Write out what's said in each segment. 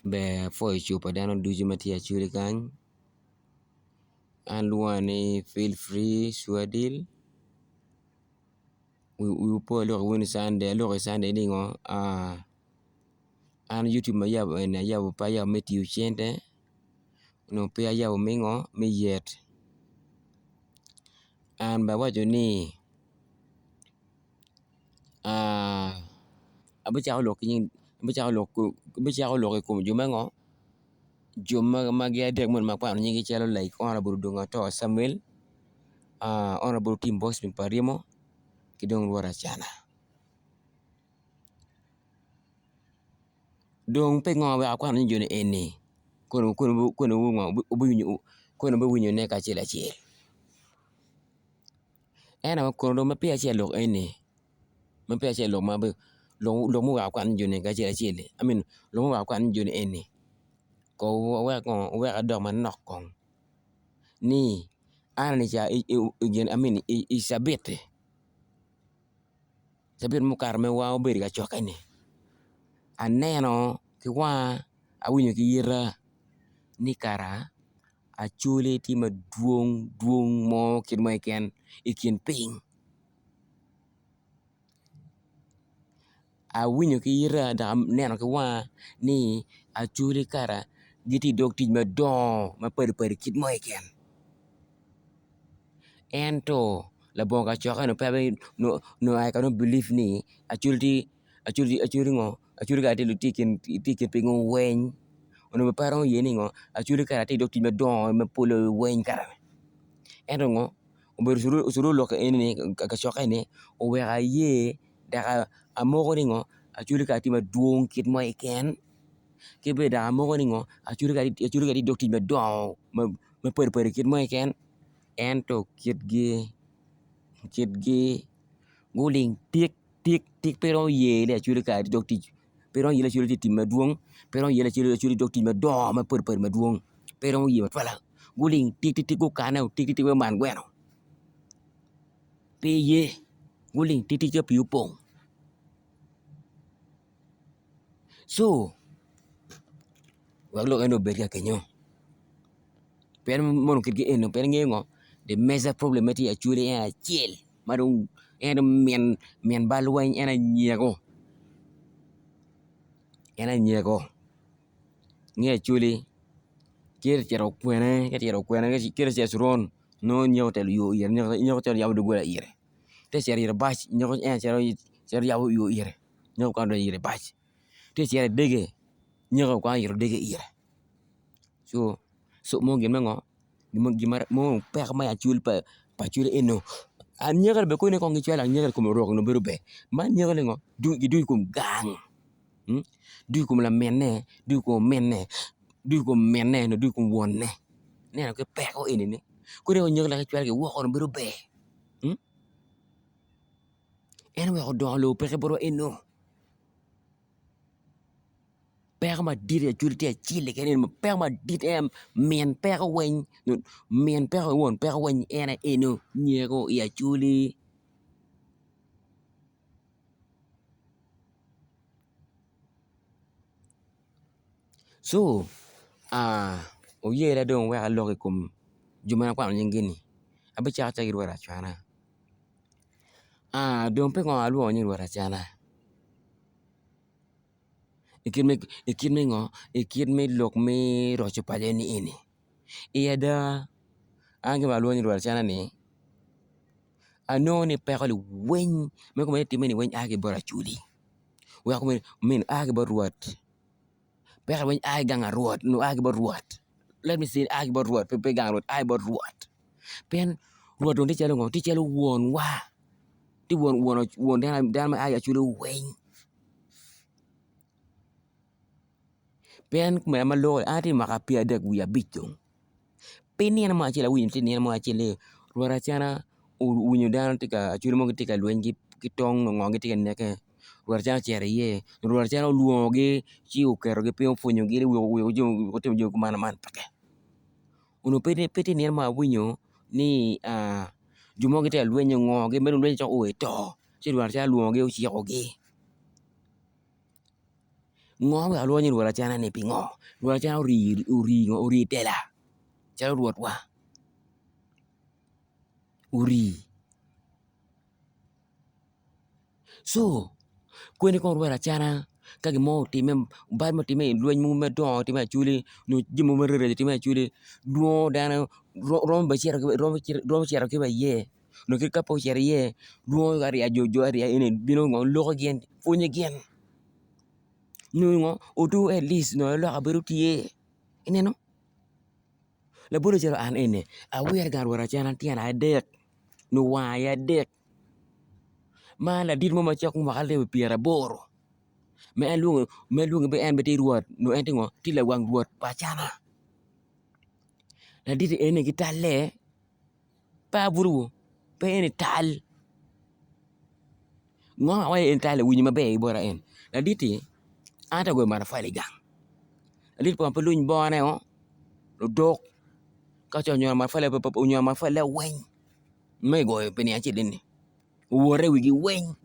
Ber apwoyo co pa dano ducu ma tye i acholi kany an lwonga ni field free sure deal wi opo aloko i cande ni ngo an youtube ma ayabo eni ayabo pe ayabo me tiyo cente onongo pe ayabo me ngo me yet an bene awaco ni abicako lok i kom jo me ngo jo ma gin adek moni ma akwano nyinggi calo like honourable Odonga Otto Samuel, honourable Otim Bosmic pa Aryemo ki dong Rwot Acana. Dong pingo wek akwano nying joni eni kono wubiwinyone kacel acel. Ento kono dong ma peya acito i lok eni ma peya acito i lok ma lok muweko akwano nying joni kacel acel-li I mean lok muweko akwano nying joni eni kong wuwek adok manok kong ni an I mean i cabit-ti cabit mukato ma wan wabedo i kacokke-ni aneno ki wanga awinyo ki ita ni kara Acholi tye madwong dwong mo kit mo keken i kin piny awinyo ki ita dok aneno ki wanga ni acholi kara gitye i dog tic madongo mapadi padi kit mo keken ento labongo kacokke onongo pe onongo I cannot believe ni acholi tye acholi ngo Acholi kara tye i kin piny weng onongo pe aromo ye ni ngo acholi kara tye i dog tic madongo ma pole weng kara ento ngo obedo cururu lok eni kacokke ni oweko aye dok amoko ni ngo acholi kara tye madwong kit mo keken ki bene dok amoko ni ngo acholi kara tye i dog tic madongo mapadi padi kit mo keken ento kitgi kitgi guling tik tik tik pe romo ye ni acholi kare tye i dog tic pe romo ye ni acholi tye i tim madwong pe romo ye ni acholi tye i dog tic madongo mapadi padi madwong pe romo ye matwala guling tik tik tik gukane tik tik tik wek oman gweno pe ye guling tik tik ka pii opong co wek lok eni obed ka kenyo pien mono kitgi eni pien ingeyo ngo the major problem ma tye i acholi en acel. Ma dong en dong min bal weng en aye nyeko en aye nyeko nge acholi kit ecito kwene ka ecito kwene kit ecito i coron nongo nyeko otelo yo ire nyeko cito yabo dogola ire te cito ire bac nyeko en aye cito yabo yo ire nyeko kwano donyo ire bac te cito i dege nyeko kwano yito dege ire co mo gin me ngo. Gin mo peko me acol pa acoli eno anyaka bene koni kong gicwalo anyaka i kom lurok onongo bedo ber man anyaka ni ngo gidonyo i kom gang dong i kom laminne dong i kom ominne dong i kom minne nyo dong i kom wonne ineno ki peko enini kadi anyaka dok kicwalogi woko onongo bedo ber en oweko dongo lobo peke botwa eno. Peko madit i acholi tye acel keken eni peko madit en min peko weng min peko ki won peko weng en aye eno nyeko i acholi co oyela dong wek alok i kom jo ma akwano nying gi ni abicako acaka ki rwod acwana dong pingo alwongo ni rwod acana. I kit me ngo i kit me lok me roco paco eni eni i ada an gin ma alwongo ni rwot acana ni anongo ni peko liweng ma kome timme ni weng a ki bot acholi weko a ki bot rwot peko weng a ki gang arwot nyo a ki bot rwot let me say a ki bot rwot pe gang rwot a ki bot rwot pien rwot dong tye calo ngo tye calo wonwa tye won dano ma a ki acholi weng. Pien kome ma aloko an atye mwaka pyeraboro wiye abic dong pe nino mo acel awinyo tye nino mo acel ni rwot acana owinyo dano tye ka acholi mogo gitye ka lweny ki tong nyo ngo gitye ka neke rwot acana ocito iye rwot acana olwongogi ci oketogi piny opwonyogi ni wek gutim jami kuman man peke onongo pe tye nino mo awinyo ni jo mogo gitye ka lweny nyo ngo ma dong lweny cok o i to ci rwot acana olwongogi ocikogi. Ngo ma oweko alwongo nying Rwot Acana ni pingo? Rwot Acana ori ori ngo ori tela calo Rwotwa ori. Co kweni kong rwed acana ka gin mo otimme bal mo otimme i lweny mogo madongo otimme acholi nyo jami mogo maraco raco otimme acholi lwongo dano romo bene cito ki wa iye nyo ka pe ocito iye lwongo jo ariya eni bino ngo loko gin pwonyo gin nyo ngo otur at least nongo aloka bedo tye ineno labole calo an eni awiro gang rwed acana tyen adek nyo wanga aye adek. Ma ladit mo macok mwaka alip pyeraboro ma en lwongo ma en bene tye rwot nyo en tye ngo tye lawang rwot pa acana ladit eni ki talle pe abuto pe eni tal ngo ma awaco ni en tal winyo maber ki bota en ladit-ti an atye ka goyo matafali i gang ladit kong pe luny bongone odok ka ce onyono matafali weng. ma kigoyo pi nino acel eni owote wigi weng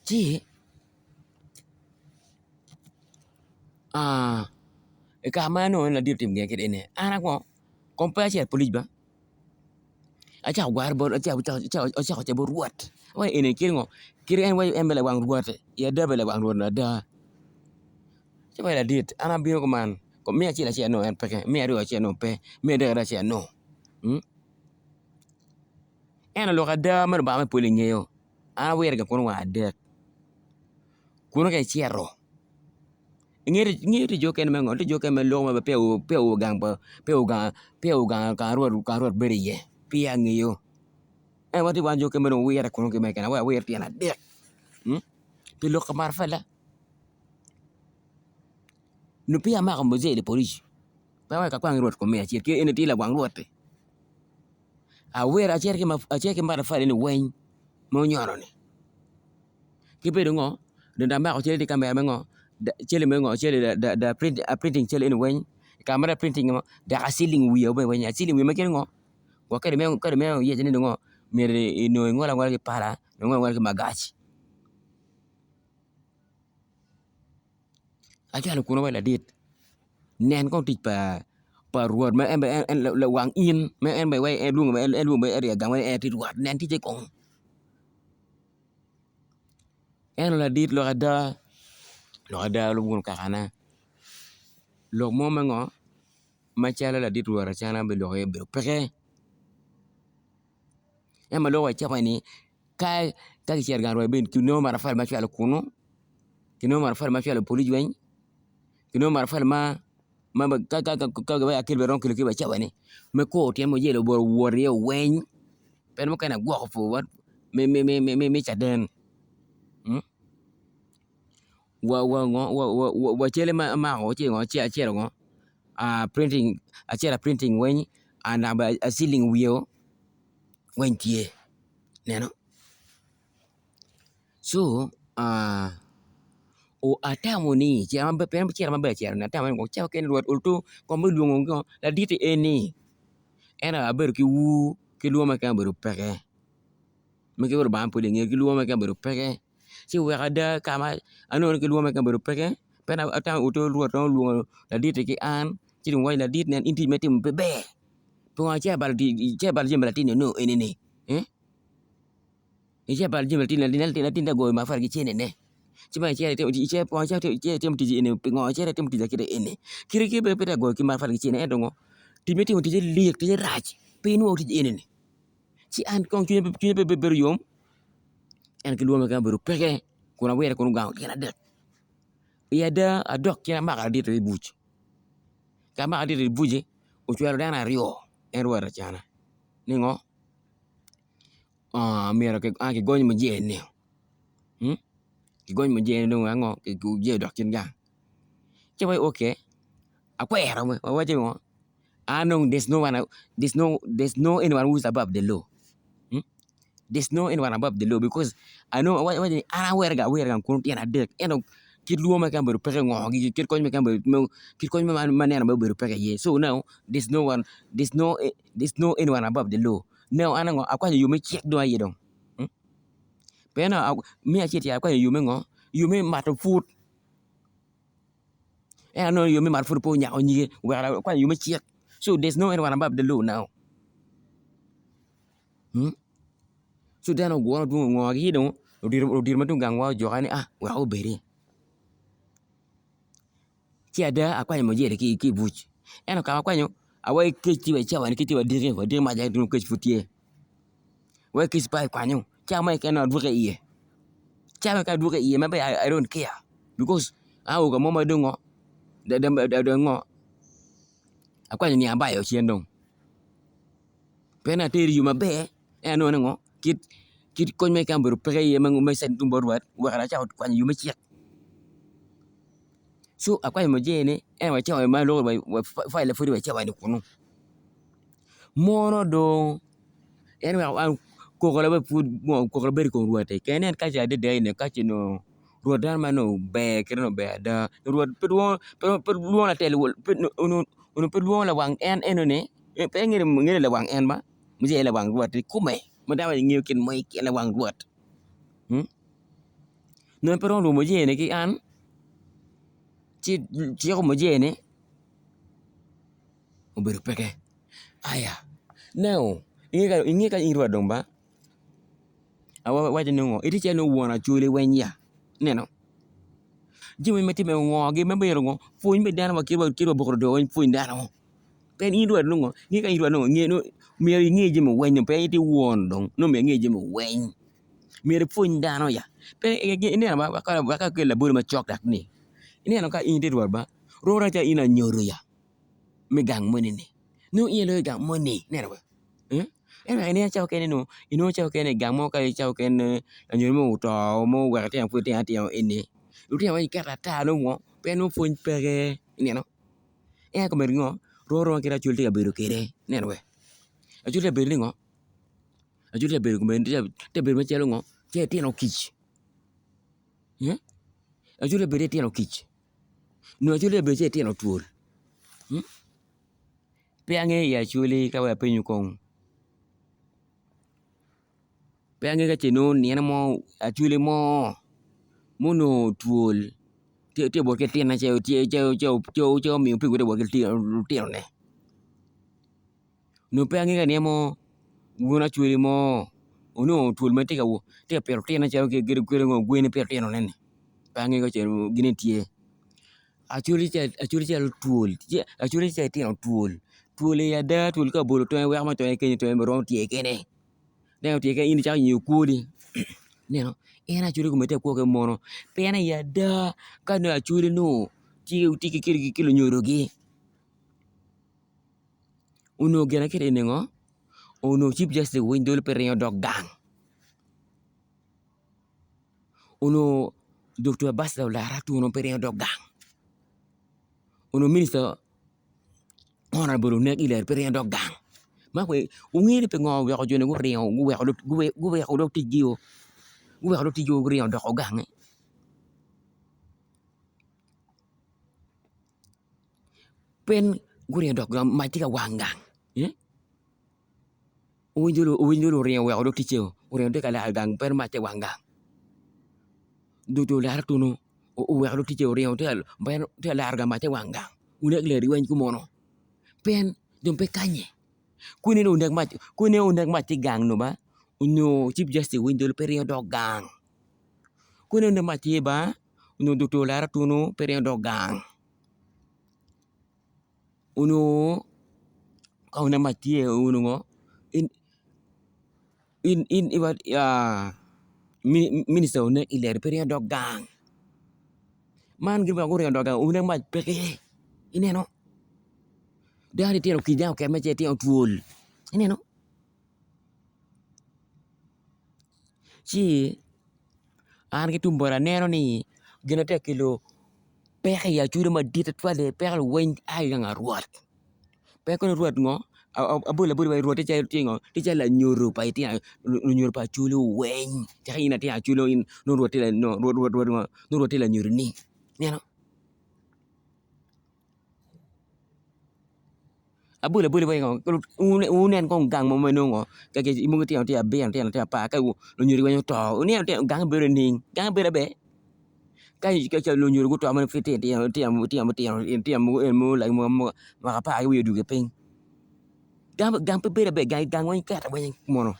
ci i kare ma anongo ni ladit otimo gin kit eni an akwo kong pe acito i polic ba acako gware bot acako cito bot rwot awaco eni kit ngo kit en waco en bene lawang rwot-ti i ada bene lawang rwot ada. Ci awaco ladit an abino kuman me acel acel anongo en peke, me aryo acel anongo pe, me adek acel anongo ento lok ada ma Lubanga me polo ngeyo an awire ga kunu wang adek kunu ka icito ingeyo tye jo mukene me ngo tye jo mukene me loko ma peya oo gang peya oo gang ka rwot bedo iye peya ngeyo ento watye wan jo mukene ma dong wawire kunu keken awire tyen adek pi lok pa marafala. Nyo peya amako mujee i polic pe aweko akwang rwot kome acel ki eni tye lawang rwot-ti awero acito ki matafali ni weng ma onyono ni ki bedo ngo dong amako cal ki kamera me ngo cal me ngo cal a printing cal eni weng i kare ma dong a printing dok aciling wiye weng aciling wiye ma kit ngo gwok kadi me oyec ni dong ngo myero inong ingolo angola ki pala nyo ingolo angola ki magac. Acwalo kunu wa ladit nen kong tic pa rwot ma en bene lawang in ma en bene en lwongo bene gang en tye rwot nen ticce kong ento ladit lok ada lok ada wun kakana lok mo me ngo macalo ladit rwot acana biloko iye obedo peke ento ma lok wa icako ni Ka kicito i gang rwec bene kinongo matafali ma cwalo kunu, kinongo matafali ma cwalo polic weng, kinongo matafali ma ka akel romo kelo ki wa cawa-ni me kur tyen muyele obedo wot iye weng pien mukene agwoko for what me caden wa cal ma amako ci ngo ci acito ngo acito a printing weng aciling wiye weng tye. Ineno co atamo ni pien cito maber acito-ni atamo ni cawa kene rwot oto kong bilwongo ngo laditi eni ento abedo ki ur ki lworo mo keken obedo peke ma ki Lubanga pud ingeyo ki lworo mo keken obedo peke ci oweko ada ka ma anongo ni ki lworo mo keken obedo peke pe atamo ni oto rwot romo lwongo laditi ki an ci dong waco ladit nen in tic ma itimo pe ber pingo icito ibalo jami pa latinni onongo eni-ni. Icito ibalo jami latin latin tye ka goyo matafali ki cenene ci ma icito itimo tic eni pingo icito itimo tic kit eni kite ki bene pe tye ka goyo ki matafali ki cene ento ngo tic ma itimo ticce lik ticce rac pe inwongo tic enini ci an kong cwinya pe bedo yom ento ki lworo keken obedo peke kun awire kun ogango tyen adek i ada adok cen amako ladit-ti i buc ka amako ladit-ti i buc-ci ocwero dano aryo en rwot acana ningo myero kigony mujee ni kigony mujee ni dong ango mujee odok cen gang ci awaco ok akwero awaco ni ngo an dong there's no one there's no there's no anyone who is above the law there's no anyone above the law because I know awaco ni an awere awere gang kunu tyen adek ento kit lwongo mo keken obedo peke ngo kit kony mo keken kit kony ma aneno bene obedo peke iye so now there's no one there's no there's no anyone above the law now an ango akwanyo yo me cik dong aye dong. Pien me acel tye akwanyo yo me ngo? Yo me mato put. En anongo yo me mato put pe onyako nyige oweko akwanyo yo me cik. So there's no anyone above the law now. Hmm? So dano ogure dwong ongo ki dong odiro ma tung gangwa ojuka ni ah wek obedi. Ci ada akwanyo mujeri ki i buc ento ka ma akwanyo awaci kec tye wa i cawa ni kec tye wa diki wa diki mac aye dong kec pud tye wek kec pe ekwanyo cawa mo keken adwoke iye cawa mo keken adwoke iye ma bene I don't care because ao ka mo ma dong ngo dong ngo akwanyo niang abayo cen dong pien ateri i yo maber en anongo ni ngo kit kit kony mo keken obedo peke iye me cito tung bot rwot oweko acako kwanyo yo me cik co akwanyo mujee ni en wa cawa ma loko wa file pud wa cawa ni kunu mono dong en weko an koko na pud koko na bedo i kom rwot-ti ka inen kace adada eni kace onongo rwot dano man onongo ber kite onongo ber ada rwot pe lwongo pe lwongo latel onongo pe lwongo lawang en enoni pe ngeyo lawang en ba mujee aye lawang rwot kikome ma dano ngeyo kit mo keken lawang rwot. Nongo pe romo lwongo mujee-ni ki an ci ciko mujee-ni obedo peke aya now inge ka in rwot dong ba awaco ni ngo itye calo won acholi weng ya ineno jami ma itye ngo ma myero ngo pwony me dano wa kit wa buko doo pwony dano pien in rwot nongo inge ka in rwot nongo myero inge jami weng pe itye won dong nongo myero inge jami weng. Myero ipwony dano ya pe ineno ba wek akel labol macok dok ni ineno ka in itye rwot ba rwot calo in anyodo ya me gang moni ni nongo in iloyo gang moni ineno ba ento ineno cawa mukene nongo inongo cawa mukene i gang mo ka cawa mukene anyodo mo oto mo oweko litino pud gitino atina eni lutino weng giketo ata nongo pien nongo pwony peke ineno ento komiti ngo rwot romo kit acol tye ka bedo kwede ineno we acol tye ka bedo ningo. Aco tye ka bedo kome tye ka bedo macalo ngo calo itino kic aco tye ka bedo itino kic nyo aco tye ka bedo calo itino twol pe angeyo i acholi ka wek apenyu kong pe angeyo ka ce nongo nino mo acholi mo munongo twol tye ka wot ki litine ce omiyo pig tye ka wot ki litinone. Onongo pe angeyo ni mo wun acwali mo onongo twol ma tye ka pito litine calo gweni pito litinone-ni pe angeyo ka ce gin-ni tye acholi calo twol acholi calo litino twol twol i ada twol ka obolo tonge weko ma tonge kenyo tonge romo tyer kene dong otyer kene in icako ngiyo kwoni ineno en acholi kome tye ka kwo ki mono pien i ada ka nongo acholi nongo tye ki lunyodogi. Onongo gin akit eni ngo onongo cip justice winy dolo pe ringo dok gang onongo Dr. Ambassador Olara Atunu pe ringo dok gang onongo minister Honourable Onek Hillary pe ringo dok gang ma wungeyo ni pingo oweko joni guringo guweko dog ticgi o guweko dog ticgi guringo odoko gangi. Pien guringo dok gang mac tye ka wang gang owinyo dong oringo oweko dog ticce oringo tye ka laro gang pien mac tye ka wang gang dong olaro tunu oweko dog ticce oringo tye ka laro gang mac tye ka wang gang wunek leri weng kumono pien dong pe kanye koni dong onek mac tye gang nyo ba onyo cip justice winy dong pe ringo dok gang koni onek mac tye ba onongo dong olaro tunu pe ringo dok gang onongo ka onongo mac tye onongo minista onek ileri pe ringo dok gang man gin weko guringo dok gang onek mac peke ineno dano litino kic dano oket mere calo litino twol ineno ci An ki tung bota aneno ni gin ma tye ka kelo peko i acholi madit tutwal-li peko lweny a ki i gang arwot pe kono rwot ngo abolo abola wa rwot tye calo tye calo lanyodo pa litino lunyodo pa acholi weng calo in latin acholi nongo rwot tye lanyodoni ineno. Abolo abola wai ngo wunen kong gang mo ma nongo mogo tino tye abiro tino tye apar ka lunyodo weng oto wuneno gange bedo nining gange bedo aber ka lunyodo guto ma pud tino tino tino mogo mwaka apar ki wiye odwogo piny gang pe bedo aber gang weng keto weng mono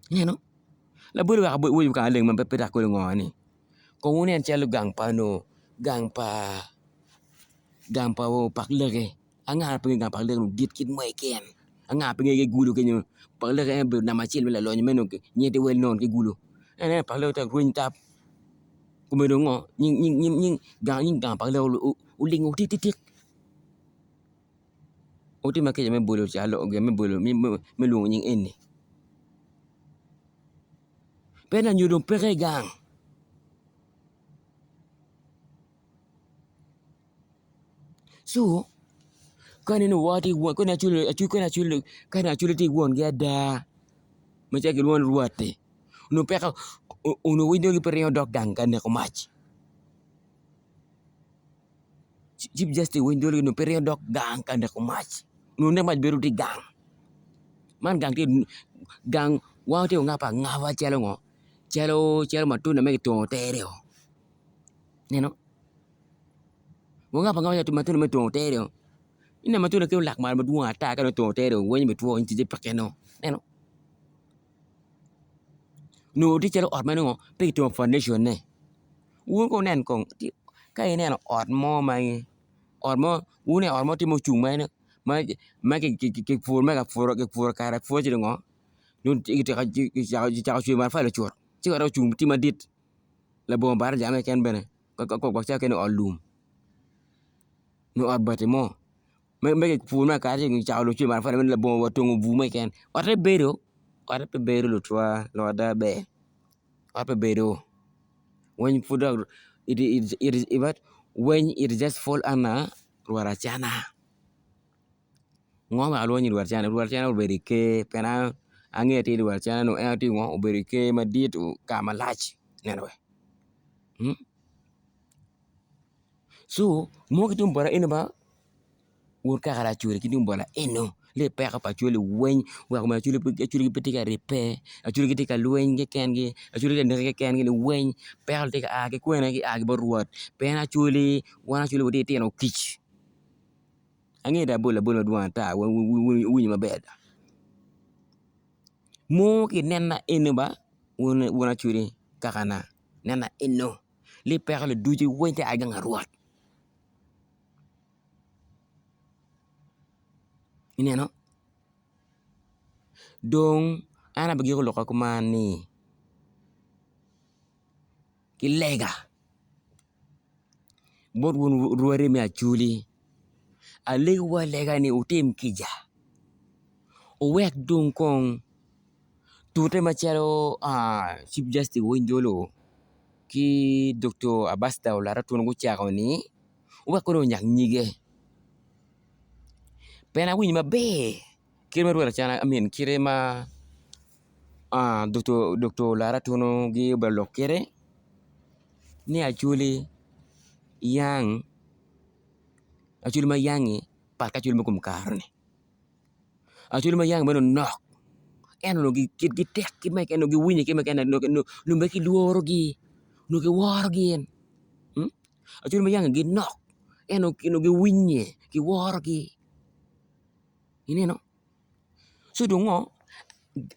ineno labol wek awaco ka maleng ma pe dok kulu ngo ni kong wunen calo gang pa nongo gang pa gang pa opak leke anga ma pe ngeyo gang pa opak leke dit kit mo keken anga ma pe ngeyo ki gudo kenyo opak leke en obedo namba acel me lalonyo me nongo nying tye well known ki gudo en aye opak leke rweny tap kome dong ngo nying gang opak leke olingo tiktik otima kica me bolo calo me lwongo nying eni pe lanyodo dong peke i gang. Co ka ineno wor tye ka acwali tye ki wongi ada macalo kilwongo ni rwot-ti onongo peko onongo winyo pe ringo dok gang ka neko mac cif justice winy dwolgi onongo pe ringo dok gang ka neko mac onongo nek mac bedo tye i gang man gang tye gang wan watye ka ngabo angaba calo ngo calo matunda ma kitongo tere-o ineno. Wangabo angaba calo matunda me tongo tere-o ineno matunda kelo lak malo madwong ata ka dong otongo tere-o weng bitwo ticce peke nongo ineno nongo tye calo ot ma nongo pe kitongo paundeconne wun kong wunen kong ka ineno ot mo ma ot mo wun ineno ot mo tye ma ocung ma kipuro mere kipuro kare apura ci dong ngo dong kicako cweyo matafali ocut ci ot ocung tye madit labongo baraja mo keken bene gwok ca kene ot lum nyo ot bati mo ma kipuro me akata ci kicako cweyo matafali labongo wa tongo bur mo keken otte bedo otte pe bedo lutwa lok ada ber ot pe bedo weng pud dok weng it just fall under rwot acana. Ngo ma alwongo ni rwot acana, rwot acana obedo i ker pien angeyo atir ni rwot acana en aye tye ngo obedo i ker madit ka malac ineno bene co mo ki tung bota eni ba wod kaka lacwec ki tung bota eno ni peko pa acholi weng weko bene acholi pe tye ka ribbe acholi gitye ka lweny kekengi acholi gitye ka neke kekengi liweng peko tye ka a ki kwene ki a ki bot rwot pien acholi wan acholi watye litino kic. Angeyo dong abolo labol madwong ata wuwinyo maber adada mo ki nena eno ba wun acholi kakana nena eno li peko li ducu weng tye a ki gang arwot ineno dong an abigiko lokka kuman ni ki lega. Bot wun rwodi me acholi, alegowu alega ni wutim kica wuwek dong kong tute macalo cip justice Owiny Jolo ki Dr. Abasita Olara Otuno gucako-ni wuwek kono onyak nyige pien awinyo maber kit ma rwod acana I mean kite ma Dr. Olara Otuno obedo lok kwede. Ni acholi yang acholi ma yangi pat ki acholi me kom kare-ni acholi ma yangi mere nok ento onongo kitgi tek kit ma keken onongo giwinye kit ma keken onongo bene kilworogi onongo kiworo gin acholi ma yangi ginok ento onongo giwinye kiworogi ineno. Ci dong ngo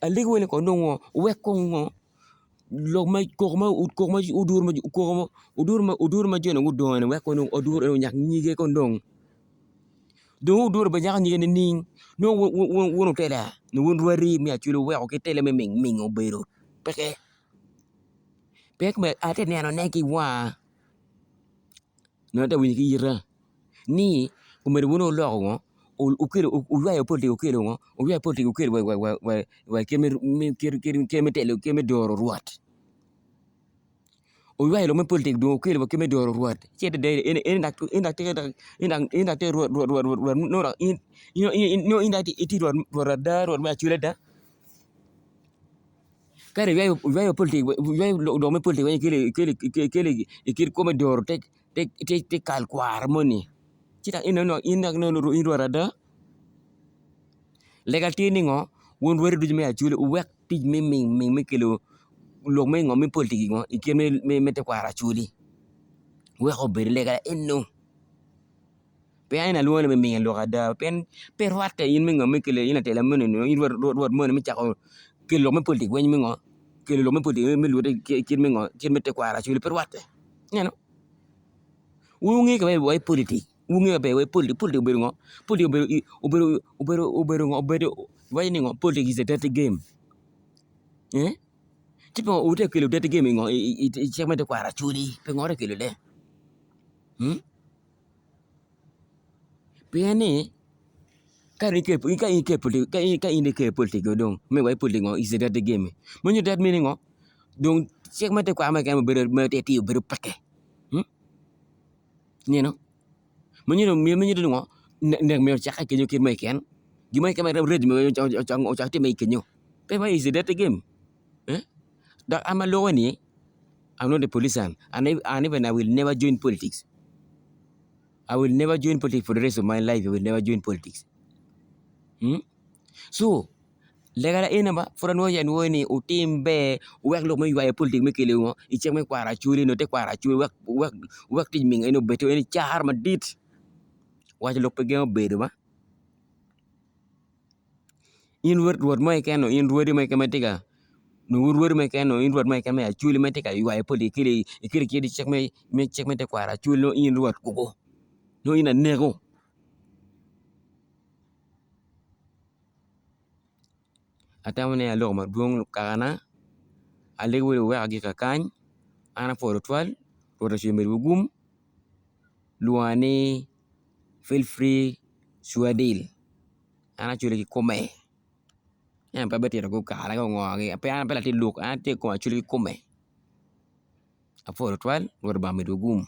alego wele kong dong ngo wek kong ngo lok ma koko ma koko ma oduro oduro oduro ma joni gudongo ni wek kong dong oduro eni onyak nyige kong dong dong oduro bene nyako nyige nining nongo wun wutela nyo wun rwodi me acwali wuweko ki tele me ming ming obedo peke pien atye ka nenone ki wanga nyo atye ka winyo ki ita. Ni omyero wun wuloko ngo wukelo wuywayo politik wukelo ngo wuywayo politik wukelo wa i kit me telo kit me doro rwot wuywayo lok me politik dong wukelo wa kit me doro rwot ci in dok tye rwot nongo itye rwot ada rwot me acwali ada ka dong iywayo politik iywayo lok me politik weng ikelo i kit kwo me doro te kal kwaro moni. Ci dok in dok in rwot ada? Lega tye ni ngo wun rwodi ducu me Acholi wuwek tic me ming ming me kelo lok me ngo me politik ngo i kit me tekwaro Acholi wek obed lega eno pien en alwongo ni me miyo lok ada pien pe rwatte in me ngo me kelo in latela moni in rwot moni me cako kelo lok me politik weng me ngo kelo lok me politik me lute i kit me ngo kit me tekwaro Acholi pe rwatte ineno. Wun wungeyo ka wa i politik wungeyo maber wa i politik, politik obedo ngo politik obedo obedo obedo obedo ngo obedo iwaco ni ngo politik is a dirty game ee ci pingo wutye ka kelo dirty game i ngo i cik me tekwaro acholi pingo wutye ka kelone pien ni ka in ikelo politik dong me wa i politik ngo is a dirty game ma nyuto that meaning ngo dong cik me tekwaro mo keken ma tye atir obedo peke. Ineno ma nyuto ni ngo nek myero ocakke kenyo kit mo keken gin mo keken ma ready ocak timme i kenyo pe ma is a dirty game dok an ma aloko ni I'm not a politician and even I will never join politics I will never join politics for the rest of my life I will never join politics so Lega eni ba pud anwoyo anwoya ni wutim ber wuwek lok me ywayo politik me kelo ngo i cik me kwaro acholi nyo tekwaro acholi wek wek wek tic mingo eni obed eni caro madit waco lok pe gengo bedo ba in rwot mo keken nyo in rwodi mo keken ma tye ka nyo rwodi mo keken nyo in rwot mo keken me acholi ma tye ka ywayo politik ikelo i cik me cik me tekwaro acholi nongo in rwot koko nongo in aneko. Atamo ni aloko madwong lukakana alego ni wuwek agik kakany an apwoyo tutwal Rwot ocwiny omedowu gum lwonga ni feel free cwer deal an acwali kikome ento pe abitito gukara ki ongogi pe an pe latin luk an atye i kom acwali kikome apwoyo tutwal Rwot Lubanga omedowu gum.